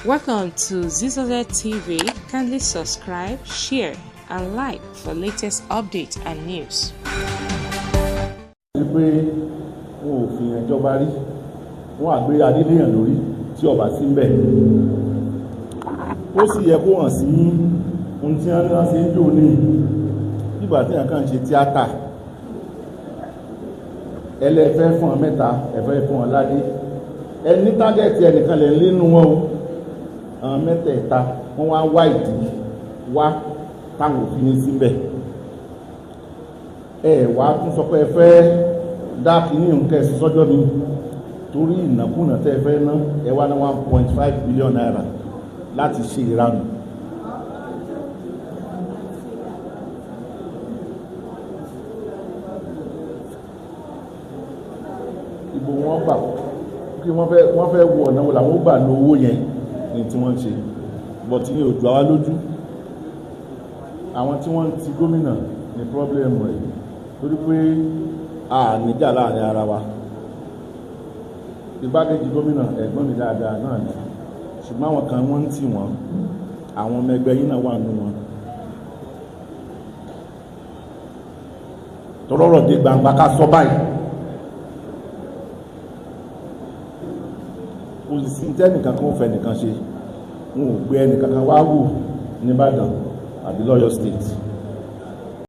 Welcome to Zizoze TV. Kindly subscribe, share, and like for latest updates and news. Wípé wọn ò fìyàn jọba rí, wọn àgbé adéléyàn lórí tí ọba sí ń bẹ̀. Ó sì yẹ kó hàn sí ohun tí wọ́n ṣe ń jò ní nígbà tí wọ́n kàn ń ṣe tíátà. Ẹlẹ́fẹ́ fún ọ mẹ́ta, ẹ̀fẹ́ fún ọ ládé. Ẹni tágẹ́ẹ̀tì ẹnìkan lè nínú wọn o. Àwọn mẹ́tẹ̀ẹ̀ta wọ́n wá wá ìdí wá táwọn òfin ní síbẹ̀. Ẹ wá tún sọ pé ẹ fẹ́ dá kínní nǹkan ẹ̀sùn sọ́jọ́ mi torí ìnákúnà tẹ́ ẹ fẹ́ ná, ẹ wá ní 1.5 billion naira láti ṣe ìranù. Ìbò wọn gbà kí wọ́n fẹ́ wo ọ̀nà wo làwọn ó gbà lo owó yẹn ní tí wọ́n ń ṣe, bọ̀tí ní òjò àwa lójú. Àwọn tí wọ́n ń ti gómìnà ní pọ́blẹ́mù rẹ̀ torí pé a níjà láàrin ara wa. Igbákejì gómìnà ẹ̀gbọ́n mi dáadáa náà ni, ṣùgbọ́n àwọn kan wọ́n ń tì wọ́n, àwọn ọmọ ẹgbẹ́ yín náà wà nù wọn. Tọ́lọ́rọ̀ dé gbangba ká sọ báyìí. Kò sí tẹ́nìkan kan fẹ́ nìkan ṣe, wọn ò gbé ẹnìkan kan wá wò nìbàdàn àbí lọ́yọ̀ state.